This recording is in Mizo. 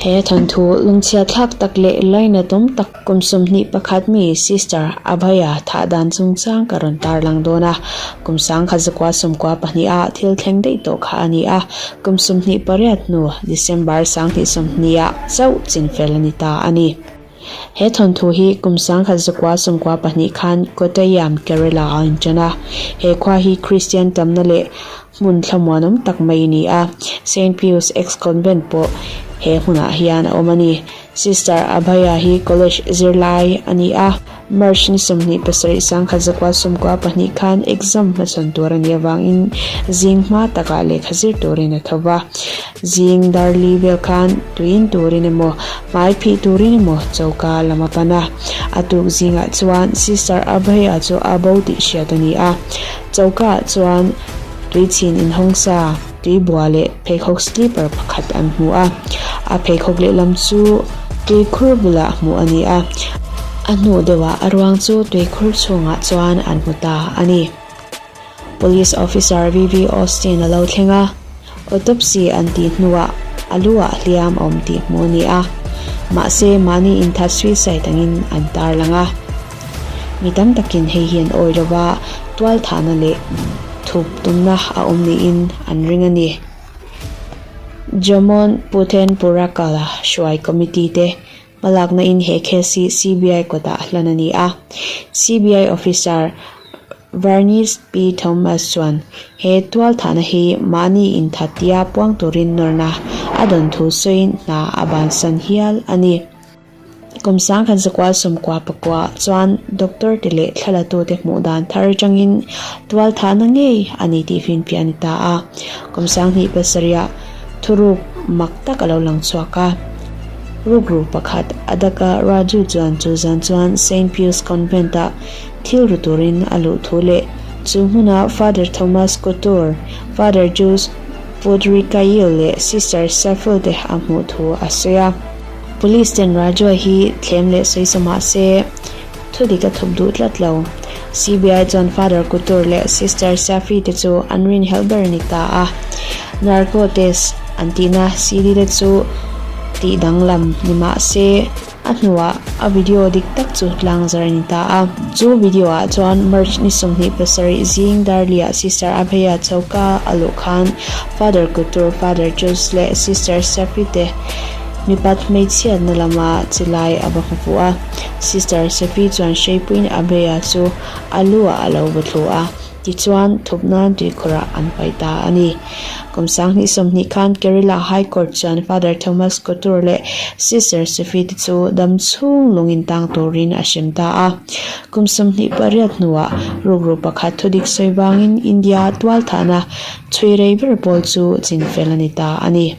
He thawnthu lungchhiat thlak tak leh lainatawm tak kum 21 mi Sister Abhaya thah dan chungchang ka rawn tarlang dawn a. Kum 1992 a thil thleng daih tawh kha a ni a, kum 28 hnu December 2020 ah chauh chinfel a ni ta a ni. He thawnthu hi kum 1992 khan Kottayam, Kerala a inṭan a. He khua hi Kristian tamna leh hmun thlamuanawm tak mai a ni a, Saint Pius Ex-Convent pawh he hmunah hian a awm a ni. Sister Abhaya hi college zirlai a ni a, March ni 27 1992 khan exam hmachhawn tur a nih avangin zing hma takah lehkha zir turin a tho va. Zing darli vel khan tuiin turin emaw, hmai phih turin emaw choka lam a pan a. A tuk zingah chuan Sister Abhaya chu a bo tih hriat a ni a. Choka ah chuan tuichhin inhawng sa, tuibua leh pheikhawk slipper pakhat an hmu a. A pheikhawk lehlam chu tuikhur bulah hmuh a ni a. A hnu deuhah a ruang chu tuikhur chhungah chuan an hmu ta a ni. Police officer VV Austin a lo thleng a, autopsy an tih hnuah a lu ah hliam a awm tih hmuh a ni a, mahse mahni inthat suicide angin an tarlang a. Mi tam takin hei hi an awi lova, tualthahna leh thup tumna a awm niin an ring a ni. Jomon Puthen Purakala hruai committee te Hmalakna in he case hi CBI kawtah hlan a ni a. CBI officer Varnish P. Thomas chuan he tualthahna hi mahni inthattia puang turin nawrna a dawn thu sawiin hna a bansan hial a ni. Kum 1999 chuan doctor te leh thlalatute hmuh dan thar atangin tualthahna ngei a ni tih finfiah a ni ta a. Kum 2007 ah thuruk mak tak a lo lang chhuak a. Rukru pakhat Adaka Raju chuan chu zan chuan Saint Pius Convent-ah thil ru turin a luh thu leh chu hmuna Father Thomas Couture, Father Jose Pudrikayil leh Sister Safil te a hmuh thu a sawi a. Police ten Raju hi thlem leh sawi sa mah se thudik a thup duh tlat lo. CBI chuan Father Couture leh Sister Safi te chu an rinhelh ber a ni ta a. Narco test an tihna CD te chu tih danglam ni mah se a hnuah a video dik tak chu tlangzar a ni ta a. Chu video ah chuan March ni 27 zing Darliah Sister Abhaya choka a luh khan Father Couture, Father Jules leh Sister Safi te mipat hmeichhiatna lama chilai a va hmu fuh a. Sister Safi chuan hreipuiin Abhaya chu a lu ah a lo va thlu a. Tichuan, thup nan tuikhurah an paih ta a ni. Kum 2020 khan Kerala High Court chuan Father Thomas Kottur leh Sister Sophie te chu dam chhung lungin tang turin a hrem ta a. Kum 28 hnuah rukru pakhat thudik sawi vangin India tualthahna chhui rei ber pawl chu chinfel a ni ta a ni.